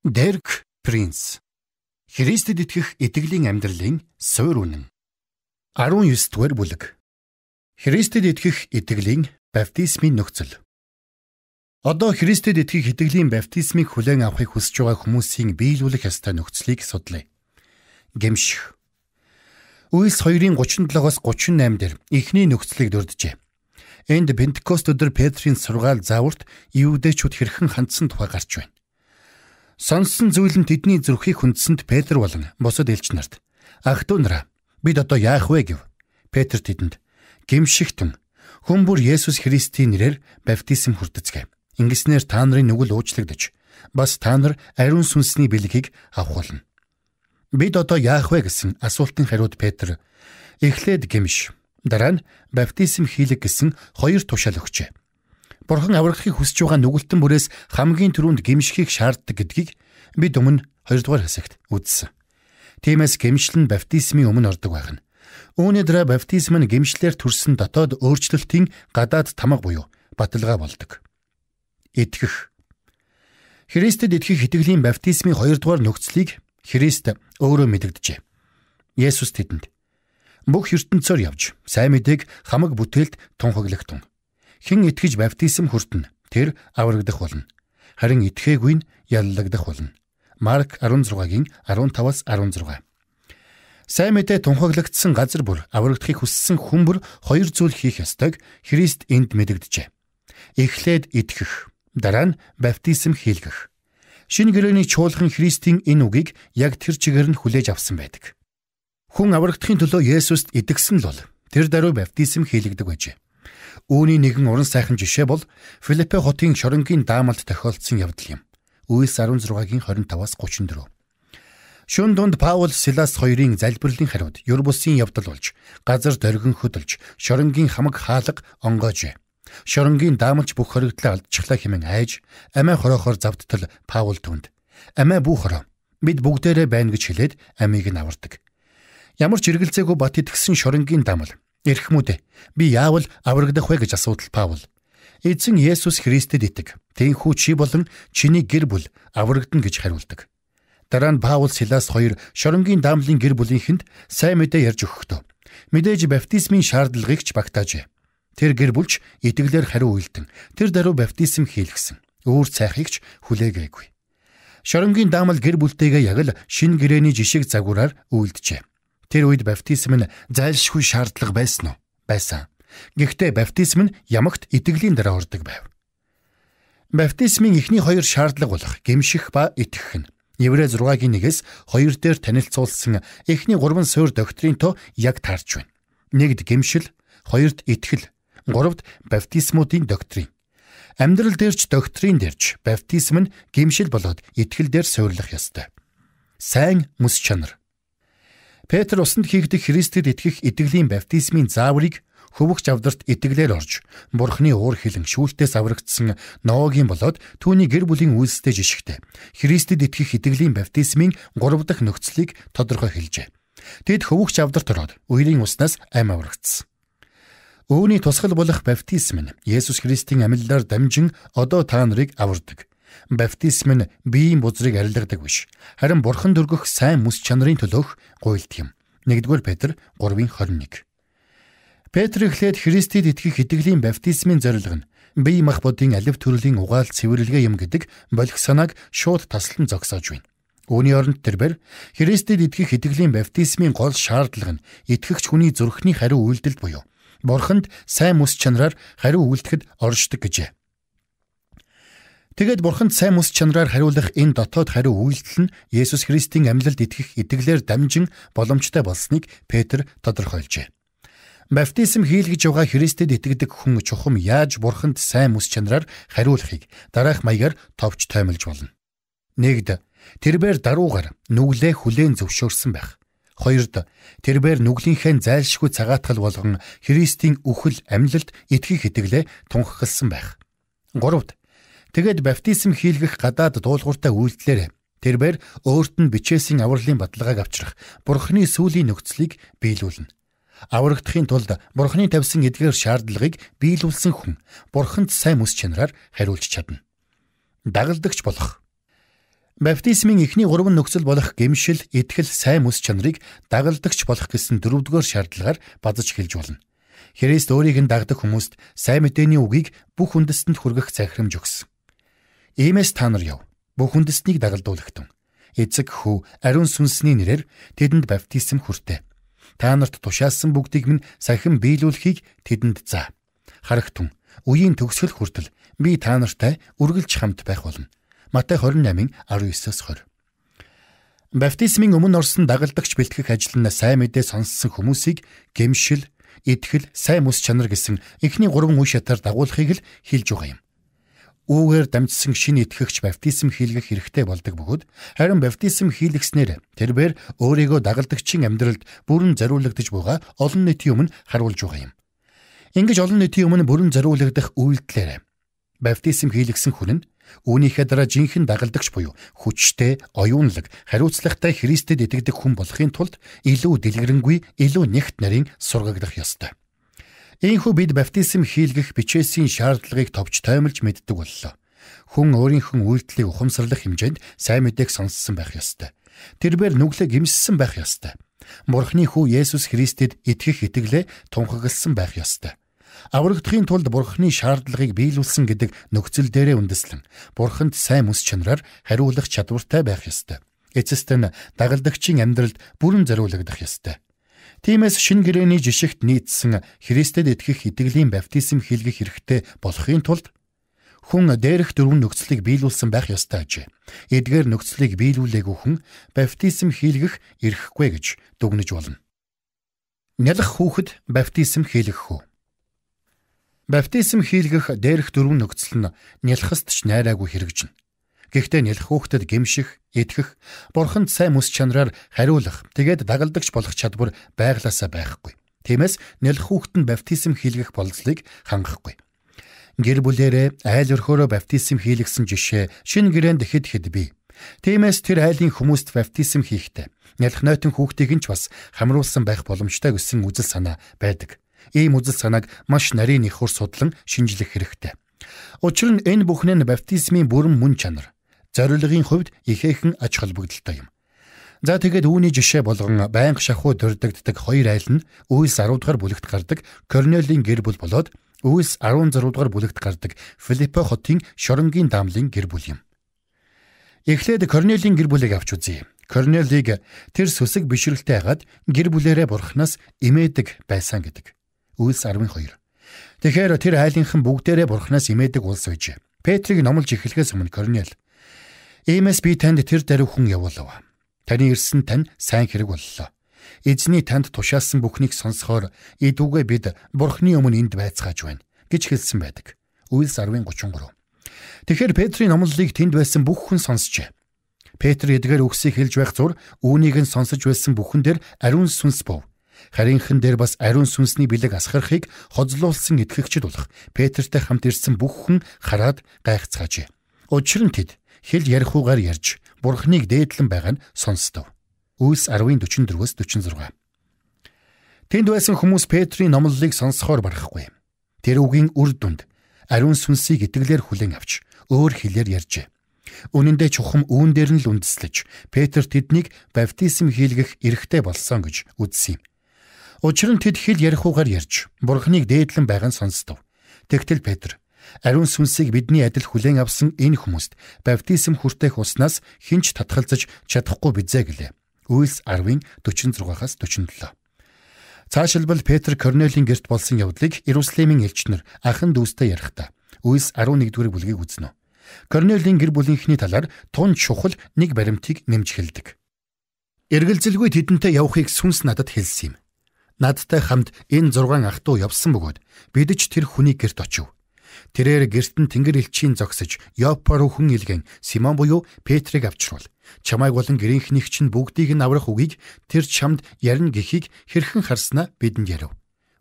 Дерек Принц. Христэд итгэх итгэлийн амьдралын суурь үнэн. 19 дугаар бүлэг. Христэд итгэх итгэлийн баптизмын нөхцөл. Одоо Христэд итгэх итгэлийн баптизмыг хүлээн авахыг хүсэж байгаа хүмүүсийн биелүүлэх ёстой нөхцөлийг судлая. Гэмших. Үйлс 2-ын 37-оос 38 дээр эхний нөхцөлийг дурджээ. Энд Пентекост өдөр Петрийн сургаал зааварт иудэчүүд хэрхэн хандсан тухай гарч байна. Сонссон зүйл нь тэдний зүрхийг хүндсэнд Петр болон бусад элч нарт "Ах トゥ нараа, бид одоо яах вэ?" гэв. Петр тэдэнд "Гэмшигтэн хүн бүр Есүс Христийн нэрээр баптизм хүртэцгээе. Ингэснээр та нарын нүгэл уучлагдаж, бас та нар ариун сүнсний бэлгийг авах болно." Бид одоо яах вэ гэсэн асуултын хариуд Петр эхлээд гэмш, дараа нь баптизм хийлэг гэсэн хоёр тушаал өгчээ. Бурхан аврахыг хүсэж байгаа нүгэлтэн бүрээс хамгийн түрүүнд гэмшихийг шаарддаг гэдгийг бид өмнө 2 дугаар хэсэгт үзсэн. Тиймээс гэмшил нь баптизмын өмнө ордог байх нь. Үүний дараа баптизм нь гэмшлээр төрсөн дотоод өөрчлөлтийн гадаад тамга буюу баталгаа болдог. Итгэх. Христэд итгэх итгэлийн баптизмын 2 дугаар нөхцөлийг Христ өөрөө мэдэгджээ. Есүс тэдэнд бүх ертөнцөөр явж сайн мэдээг хамаг бүтээлд тунхаглах тун. Хэн итгэж баптизм хүртэнэ, тэр аврагдах болно. Харин итгээгүй нь яллагдах болно. Марк 16-гийн 15-аас 16. Сайн мэдээ тунхаглагдсан газар бүр аврагдахыг хүссэн хүн бүр хоёр зүйл хийх ёстойг Христ энд мэдэгджээ. Эхлээд итгэх, дараа нь баптизм хийлгэх. Шинэ гэрээний чуулган Христийн энэ үгийг яг тэр чигээр нь хүлээж авсан байдаг. Хүн аврагдахын төлөө Есүст итгэсэн л бол тэр даруй баптизм хийлэгдэг байжээ. Үүний нэгэн уран сайхан жишээ бол Филиппе хотын шоронгийн даамалд тохиолдсон явдал юм. Үйлс 16-гийн 25-аас 34. Шөн дунд Паул Силас хоёрын залбирлын хариуд ер бусын явдал болж газар дөргин хөдөлж шоронгийн хамаг хаалга онгоожээ. Шоронгийн даамалч бүх хоригдлоо алдчихлаа хэмээн айж амиа хороохоор завдтал Паул түнд "Амиа бүү хороо. Бид бүгдээрээ байна" гэж хэлээд амийг нь авардаг. Ямар ч эргэлзээгүй бат итгэсэн шоронгийн даамал "Эрхмүүдээ, би яавал аврагдах вэ?" гэж асуудал Паул. "Эзэн Есүс Христэд итэг. Тэнхүү чи болон чиний гэр бүл аврагдана" гэж хариулдаг. Дараа нь Паул Силас хоёр шоронгийн даамлын гэр бүлийнхэнд сайн мэдээ ярьж өгөхдөө мэдээж баптизмын шаардлагыг ч багтаажээ. Тэр гэр бүлч итгэлээр хариу үйлдэн тэр даруй баптизм хийлгсэн. Өөр цайхыг ч хүлээгээгүй. Шоронгийн даамал гэр бүлтэйгээ яг л шинэ гэрээний жишиг загвараар үйлджээ. Тэр үед баптизм нь зайлшгүй шаардлага байсан уу? Байсан. Гэхдээ баптизм нь ямагт итгэлийн дараа ордог байв. Баптизмын эхний хоёр шаардлага болох гэмших ба итгэх нь Еврей 6-гийн 1-ээс 2 дээр танилцуулсан эхний 3 суурь доктринтой яг таарч байна. Нэгд гэмшил, хоёрд итгэл, гуравд баптизмуудын доктрин. Амьдрал дээрч доктрин дээрч баптизм нь гэмшил болоод итгэл дээр суйрлах ёстой. Сайн мэс чанар. Петр усанд хийгдэх Христэд итгэх итгэлийн баптизмын зааврыг хөвөгч авдарт итгэлээр орж Бурхны уур хилэн шүүлтээс аврагдсан Ноагийн болоод түүний гэр бүлийн үйлстэй жишгтэй Христэд итгэх итгэлийн баптизмын 3 дахь нөхцөлийг тодорхой хэлжээ. Тэд хөвөгч авдарт ороод үерийн уснаас ам аврагдсан. Үүний тусгал болох баптизм нь Есүс Христийн амьлалаар дамжин одоо та нарыг авардаг. Баптизм нь биеийн бузрыг арилгадаг биш, харин Бурхан дөргөх сайн мэс чанарын төлөөх гуйлт юм. 1-р Петр 3-21. Петр эхлээд Христэд итгэх итгэлийн баптизмын зорилго нь бие махбодын алив төрлийн угаал цэвэрлэгээ юм гэдэг болох санааг шууд таслан зогсоож байна. Үүний оронд тэрбэр Христэд итгэх итгэлийн баптизмын гол шаардлага нь итгэгч хүний зүрхний хариу үйлдэлд буюу Бурханд сайн мэс чанараар хариу үйлдэхэд оршдог гэжээ. Тэгээд Бурханд сайн мэс чанараар хариулах энэ дотоод хариу үйлдэл нь Есүс Христийн амьлалд итгэх итгэлээр дамжин боломжтой болсныг Петр тодорхойлжээ. Баптизм хийлгэж байгаа Христэд итгэдэг хүн чухам яаж Бурханд сайн мэс чанараар хариулахыг дараах маягаар товч тоймолж болно. Нэгд, тэрбээр даруугаар нүглээ хүлээн зөвшөөрсөн байх. Хоёрд, тэрбээр нүглийнхээ зайлшгүй цагаатгал болгон Христийн үхэл амьлалд итгэх итгэлээ тунхагласан байх. Гуравд, тэгээд баптизм хийлгэх гадаад дуулууртай үйлдэлээр тэрбээр өөрт нь бичээсийн авралын баталгааг авчрах Бурхны сүүлийн нөхцөлийг биелүүлнэ. Аврагдахын тулд Бурхны тавьсан эдгээр шаардлагыг биелүүлсэн хүн Бурханд сайн мэс чанараар хариулж чадна. Дагалдагч болох. Баптизмын эхний 3 нөхцөл болох гэмшил, итгэл, сайн мэс чанарыг дагалдагч болох гэсэн 4-р шаардлагаар базаж хэлж болно. Христ өөрийг нь дагдаг хүмүүст сайн мэдээний үгийг бүх үндэстэнд хүргэх захирамж өгсөн. Иймээс та нар яв. Бүх үндэстнийг дагалдуулагтун. Эцэг хүү ариун сүнсний нэрээр тэдэнд баптизм хүртээ. Та нарт тушаалсан бүгдийг минь сахин биелүүлэхийг тэдэнд заа. Харагтун үеийн төгсгөл хүртэл би та нартай үргэлж хамт байх болно. Матай 28:19-20. Баптизмын өмнө орсон дагалдагч бэлтгэх ажил нь сайн мэдээ сонссон хүмүүсийг гэмшил, итгэл, сайн мэс чанар гэсэн эхний 3 үе шатаар дагуулахыг л хэлж байгаа юм. Үүгээр дамжсан шинэ итгэгч баптизм хийлгэх хэрэгтэй болдог бөгөөд харин баптизм хийлгэснээр тэрбээр өөрийгөө дагалдагчийн амьдралд бүрэн зориулагдаж буйгаа олон нийтийн өмнө харуулж байгаа юм. Ингэж олон нийтийн өмнө бүрэн зориулагдах үйлдэлээр баптизм хийлгэсэн хүн нь үүнийхээ дараа жинхэнэ дагалдагч буюу хүчтэй, оюунлаг, хариуцлагатай Христэд итгэдэг хүн болохын тулд илүү дэлгэрэнгүй, илүү нягт нарийн сургагдах ёстой. Ийхүү бид баптизм хийлгэх бичээсийн шаардлагыг товч тоймолж мэддэг боллоо. Хүн өөрийнхөө үйлдэлийг ухамсарлах хэмжээнд сайн мэдээг сонссон байх ёстой. Тэрбээр нүглээ гэмшсэн байх ёстой. Бурхны хүү Есүс Христэд итгэх итгэлээ тунхагласан байх ёстой. Аврагдахын тулд Бурхны шаардлагыг биелүүлсэн гэдэг нөхцөл дээрээ үндэслэн Бурханд сайн мэс чанараар хариулах чадвартай байх ёстой. Эцэст нь дагалдагчийн амьдралд бүрэн зориулагдах ёстой. Тиймээс шинэ гэрээний жишгт нийцсэн Христэд итгэх итгэлийн баптизм хийлгэх хэрэгтэй болохын тулд хүн дээрх 4 нөхцөлийг биелүүлсэн байх ёстой ажээ. Эдгээр нөхцөлийг биелүүлээгүй хүн баптизм хийлгэх эрхгүй гэж дүгнэж болно. Нялх хүүхэд баптизм хийлгэх үү? Баптизм хийлгэх дээрх 4 нөхцөл нь нялхаст ч найраагүй хэрэгжинэ. Гэхдээ нялх хүүхдэд гэмших, итгэх, Бурханд сайн мэс чанараар хариулах, тэгээд дагалдагч болох чадвар байглаасаа байхгүй. Тиймээс нялх хүүхэд нь баптизм хийлгэх болзлыг хангахгүй. Гэр бүлээрээ айл өрхөөрөө баптизм хийлгсэн жишээ шинэ гэрээнд хэд хэд бий. Тиймээс тэр айлын хүмүүст баптизм хийхдээ нялх нойтон хүүхдийг нь ч бас хамруулсан байх боломжтой гэсэн үзэл санаа байдаг. Ийм үзэл санааг маш нарийн нэхүр судлан шинжлэх хэрэгтэй. Учир нь энэ бүхэн нь баптизмын бүрэн мөн чанар, зорилгын хувьд ихээхэн ач холбогдолтой юм. За тэгээд үүний жишээ болгон байнга шахуу дурддагддаг хоёр айл нь Үйлс 10 дугаар бүлэгт гардаг Корнелийн гэр бүл болоод Үйлс 16 дугаар бүлэгт гардаг Филиппо хотын шоронгийн даамлын гэр бүл юм. Эхлээд Корнелийн гэр бүлийг авч үзье. Корнелийг тэр сүсэг бишрэлтэй хагаад гэр бүлээрээ Бурханаас имээдэг байсан гэдэг. Үйлс 10:2. Тэгэхээр тэр айлынхан бүгдээрээ Бурханаас имээдэг улс байжээ. Петрийг номлож эхлэхээс өмнө Корнел: "Иймээс би танд тэр даруй хүн явуулав. Таны ирсэн тань сайн хэрэг боллоо. Эзний танд тушаалсан бүхнийг сонсохоор эдүүгээ бид Бурхны өмнө энд байцгааж байна" гэж хэлсэн байдаг. Үйлс 10:33. Тэгэхээр Петрийн номлолыг тэнд байсан бүх хүн сонсчээ. Петр эдгээр үгсийг хэлж байх зур үүнийг нь сонсож байсан бүхэн дээр ариун сүнс був. Харийнхан дээр бас ариун сүнсний бэлэг асгарахыг хозлуулсан итгэгчид болох Петртэй хамт ирсэн бүх хүн хараад гайхацгаажээ. Учир нь тэд хэл ярихугаар ярьж Бурхныг дээдлэн байгаа нь сонсдов. Үйлс 10:44-46. Тэнд байсан хүмүүс Петрийн номлолыг сонсохоор барахгүй. Тэр үгийн үр дүнд ариун сүнсийг итгэлээр хүлээн авч өөр хэлээр ярьжээ. Үнэн дээр чухам үүн дээр нь л үндэслэж Петр тэднийг баптизм хийлгэх эрхтэй болсон гэж үзсэн юм. Учир нь тэд хэл ярихугаар ярьж Бурхныг дээдлэн байгаа нь сонсдов. Тэгтэл Петр ариун сүнсийг бидний адил хүлээн авсан энэ хүмүүст баптизм хүртэх уснаас хэн ч татгалзаж чадахгүй бизээ гэлээ. Үйлс 10:46-аас 47. Цаашилбал Петр Корнелийн гэрт болсон явдлыг Иерусалимийн элчнэр ахан дүүстэй ярихдаа Үйлс 11-р бүлгийг үзнэ. Корнелийн гэр бүлийнхний талаар тун чухал нэг баримтыг нэмж хэлдэг. Эргэлзэлгүй тэдэнтэй явахыг сүнс надад хэлсэн юм. Надтай хамт энэ 6 ах トゥ явсан бөгөөд бид ч тэр хүний гэрт очив. Тэрээр гэрт нь Тэнгэр элчийн зогсож Йоппа руу хүн илгээн Симон буюу Петрийг авчруул. Чамайг болон гэрийнхнийх чинь бүгдийг нь аврах үгийг тэр чамд ярина гэхийг хэрхэн харснаа бидэнд ярив.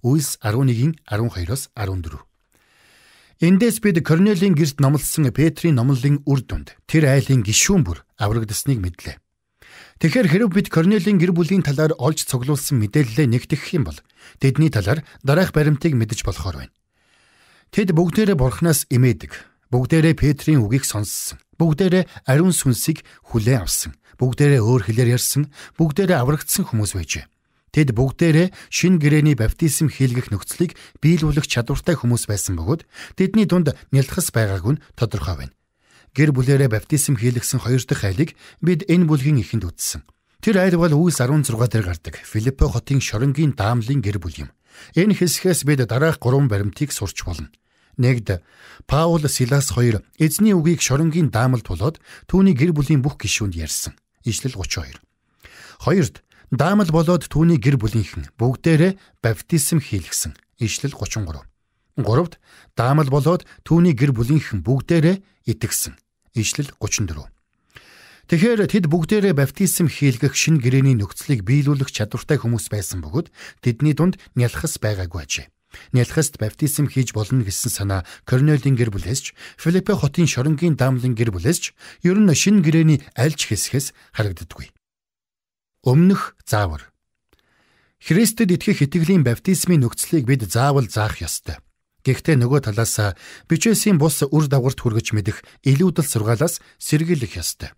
Үйлс 11:12-оос 14. Эндээс бид Корнелийн гэрт номлосон Петрийн номлолын үр дүнд тэр айлын гишүүн бүр аврагдсаныг мэдлээ. Тэгэхээр хэрв бид Корнелийн гэр бүлийн талаар олж цуглуулсан мэдээллээ нэгтгэх юм бол тэдний талаар дараах баримтыг мэдэж болохоор байна. Тэд бүгдээрээ Бурханаас имээдэг. Бүгдээрээ Петрийн үгийг сонссон. Бүгдээрээ ариун сүнсийг хүлээн авсан. Бүгдээрээ өөр хэлээр ярьсан, бүгдээрээ аврагдсан хүмүүс байжээ. Тэд бүгдээрээ шинэ гэрээний баптизм хийлгэх нөхцөлийг биелүүлэх чадвартай хүмүүс байсан бөгөөд тэдний дунд нялхас байгаагүй нь тодорхой байна. Гэр бүлээрээ баптизм хийлгсэн хоёр дахь айлыг бид энэ бүлгийн эхэнд үзсэн. Тэр айл бол Үйлс 16 дээр гардаг Филиппо хотын шоронгийн даамлын гэр бүл юм. Энэ хэсгээс бид дараах 3 баримтыг сурч болно. Нэгд, Паул, Силас хоёр эзний үгийг шоронгийн даамалд болоод түүний гэр бүлийн бүх гишүүнд ярьсан. Ишлэл 32. Хоёрд, даамал болоод түүний гэр бүлийнхэн бүгдээрээ баптизм хийлгсэн. Ишлэл 33. Гуравд, даамал болоод түүний гэр бүлийнхэн бүгдээрээ итгэсэн. Ишлэл 34. Тэгэхээр тэд бүгдээрээ баптизм хийлгэх шинэ гэрээний нөхцөлийг биелүүлэх чадвартай хүмүүс байсан бөгөөд тэдний дунд нялхас байгаагүй ажээ. Нялхаст баптизм хийж болно гэсэн санаа Корнелийн гэр бүлээс ч, Филиппе хотын шоронгийн даамлын гэр бүлээс ч ер нь шинэ гэрээний аль ч хэсгээс харагддаггүй. Өмнөх заавар. Христэд итгэх итгэлийн баптизмын нөхцөлийг бид заавал заах ёстой. Гэхдээ нөгөө талаас бичээсийн бус үр дагаварт хүргэж мэдэх илүүдэл сургаалаас сэргийлэх ёстой.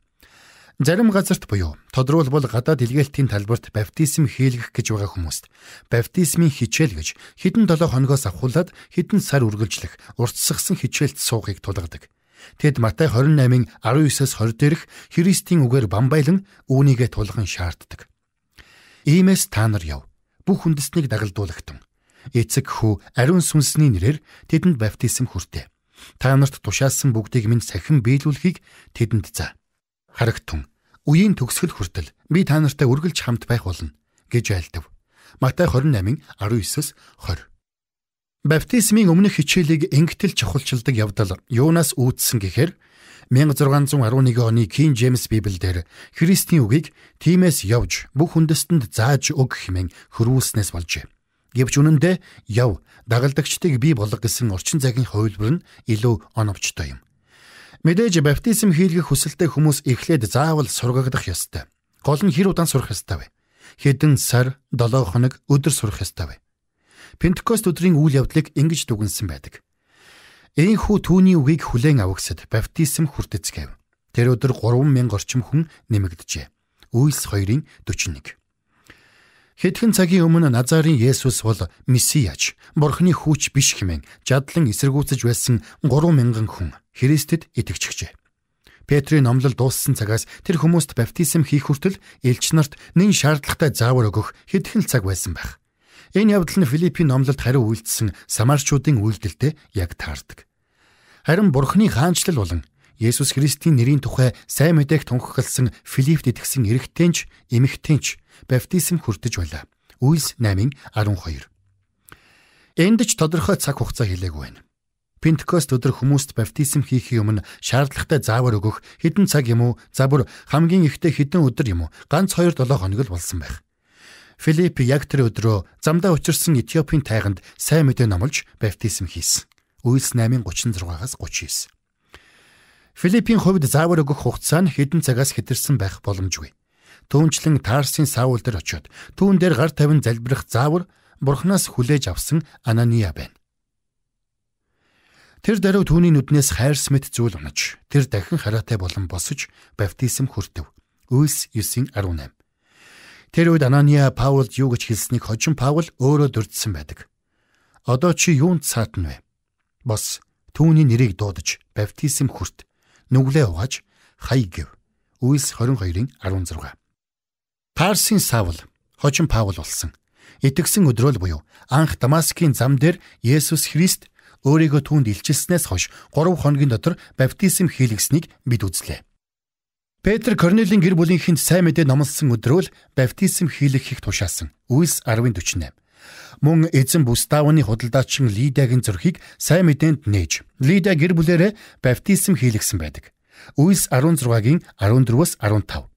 Зарим газарт буюу тодруулбал гадаад илгээлтийн талбарт баптизм хийлгэх гэж байгаа хүмүүст баптизмын хичээл гэж хэдэн 7 хоногоос авхуулаад хэдэн сар үргэлжлэх уртсгсан хичээлд суухыг тулгадаг. Тэд Матай 28-ын 19-с 20 дээрх Христийн үгээр бамбайлан үүнийгээ тулган шаарддаг. Иймээс та нар яв. Бүх үндэстнийг дагалдуулагтун. Эцэг хүү ариун сүнсний нэрээр тэдэнд баптизм хүртээ. Та нарт тушаалсан бүгдийг минь сахин биелүүлэхийг тэдэнд заа. Харагтун, үеийн төгсгөл хүртэл би та нартай үргэлж хамт байх болно гэж айлдав. Матай 28-ын 19-с 20. Баптизмын өмнөх хичээлийг ингэтэл чухалчилдаг явдал юунаас үүдсэн гэхээр 1611 оны Кинг Джеймс Библиэлд Христийн үгийг тиймээс явж бүх үндэстэнд зааж өг хэмээн хөрвүүлснээс болжээ. Гэвч үнэндээ яв, дагалдагчдыг бий болго гэсэн орчин цагийн хувилбар нь илүү оновчтой юм. Мэдээж баптизм хийлгэх хүсэлтэй хүмүүс эхлээд заавал сургагдах ёстой. Гол нь хэр удаан сурах ёстой вэ? Хэдэн сар, 7 хоног, өдөр сурах ёстой вэ? Пентекост өдрийн үйл явдлыг ингэж дүгнсэн байдаг. Ийхүү түүний үгийг хүлээн авахсад баптизм хүртэцгээв. Тэр өдөр 3000 орчим хүн нэмэгджээ. Үйлс 2-ын 41. Хэдхэн цагийн өмнө Назарын Есүс бол Месиач, Бурхны хүүч биш хэмээн жадлан эсэргүүцэж байсан 3000 хүн Христэд итгэжээ. Петрийн номлол дууссан цагаас тэр хүмүүст баптизм хийх хүртэл элч нарт нэн шаардлагатай заавар өгөх хэдхэн л цаг байсан байх. Энэ явдал нь Филиппийн номлолд хариу үйлдсэн самарчуудын үйлдэлтэй яг таардаг. Харин Бурхны хаанчлал болон Есүс Христийн нэрийн тухай сайн мэдээг тунхагласан Филиппт итгэсэн эрэгтэйнч, эмэгтэйнч баптизм хүртэж байлаа. Үйлс 8:12. Энд ч тодорхой цаг хугацаа хэлээгүй байна. Пентекост өдөр хүмүүст баптизм хийхийн өмнө шаардлагатай заавар өгөх хэдэн цаг юм уу, за бүр хамгийн ихдээ хэдэн өдөр юм уу, ганц 2-7 хоног л болсон байх. Филипп яг тэр өдрөө замдаа учирсан Этиопийн тайганд сайн мэдээ номлож баптизм хийсэн. Үйлс 8:36-аас 39. Филиппийн хувьд заавар өгөх хугацаа нь хэдэн цагаас хэтэрсэн байх боломжгүй. Түүнчлэн Тарсын Саул дээр очиод түүн дээр гар тавин залбирах заавар Бурханаас хүлээж авсан Анания байна. Тэр даруй түүний нүднээс хайрс мэт зүйл унаж, тэр дахин хараатай болон босож баптизм хүртэв. Үйлс 9:18. Тэр үед Анания Паулд юу гэж хэлснийг хожим Паул өөрөө дурдсан байдаг. Одоо чи юунд саатна вэ? Бос, түүний нэрийг дуудаж баптизм хүрт, нүглээ угааж хай гэв. Үйлс 22:16. Тарсын Саул хожим Паул болсон. Итгэсэн өдрөө л буюу анх Дамаскын зам дээр Есүс Христ өөрийгөө түүнд илчилснээс хойш 3 хоногийн дотор баптизм хийлгэснийг бид үзлээ. Петр Корнелийн гэр бүлийнхэнд сайн мэдээ номлосон өдрөө л баптизм хийлгэхийг тушаасан. Үйлс 10:48. Мөн эзэн Буставны худалдаачин Лидиагийн зүрхийг сайн мэдээнд нээж, Лидиа гэр бүлээрээ баптизм хийлгэсэн байдаг. Үйлс 16-гийн 14-өөс 15.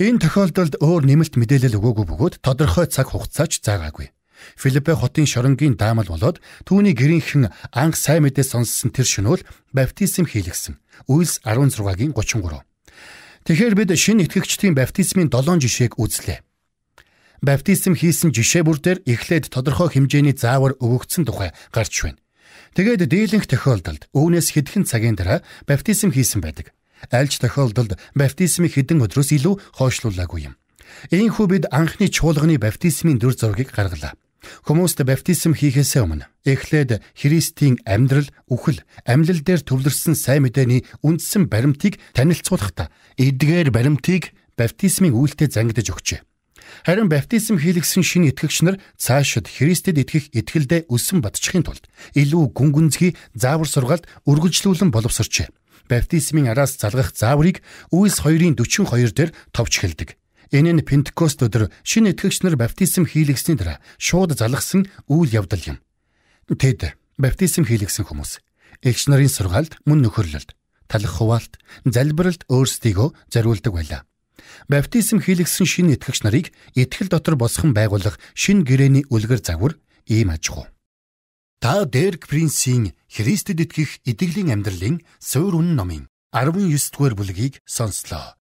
Энэ тохиолдолд өөр нэмэлт мэдээлэл өгөөгүй бөгөөд тодорхой цаг хугацаач заагаагүй. Филиппе хотын шоронгийн даамал болоод түүний гэрийнхэн анх сайн мэдээ сонссон тэр шөнөөл баптизм хийлгэсэн. Үйлс 16-гийн 33. Тэгэхээр бид шинэ итгэгчдийн баптизмын 7 жишээг үзлээ. Баптизм хийсэн жишээ бүр дээр эхлээд тодорхой хэмжээний заавар өгөгдсөн тухай гарч байна. Тэгээд дийлэнх тохиолдолд үүнээс хэдхэн цагийн дараа баптизм хийсэн байдаг. Аль ч тохиолдолд баптизмыг хэдэн өдрөөс илүү хойшлуулаагүй юм. Ийхүү бид анхны чуулганы баптизмын дүр зургийг гаргалаа. Хүмүүст баптизм хийхээсээ өмнө эхлээд Христийн амьдрал, үхэл, амьлал дээр төвлөрсөн сайн мэдээний үндсэн баримтыг танилцуулахдаа эдгээр баримтыг баптизмын үйлдэл зангидаж өгчээ. Харин баптизм хийлгэсэн шинэ итгэгч нар цаашид Христэд итгэх итгэлдээ өссөн батчихын тулд илүү гүн гүнзгий заавар сургаалд үргэлжлүүлэн боловсорчээ. Баптизмын араас залгах зааврыг Үйлс 2-ын 42 дээр товч хэлдэг. Энэ нь Пентекост өдөр шинэ итгэгч нар баптизм хийлгэсний дараа шууд залгасан үйл явдал юм. Тэд баптизм хийлгэсэн хүмүүс элч нарын сургаалд мөн нөхөрлөлд, талах хуваалт, залбиралд өөрсдийгөө зориулдаг байлаа. Баптизм хийлгэсэн шинэ итгэгч нарыг итгэл дотор босгон байгуулах шинэ гэрээний үлгэр загвар ийм аж ахуй. Та Дерк Принцийн Христэд итгэх итгэлийн амьдралын суурь үнэн номын 19 дугаар бүлгийг сонслоо.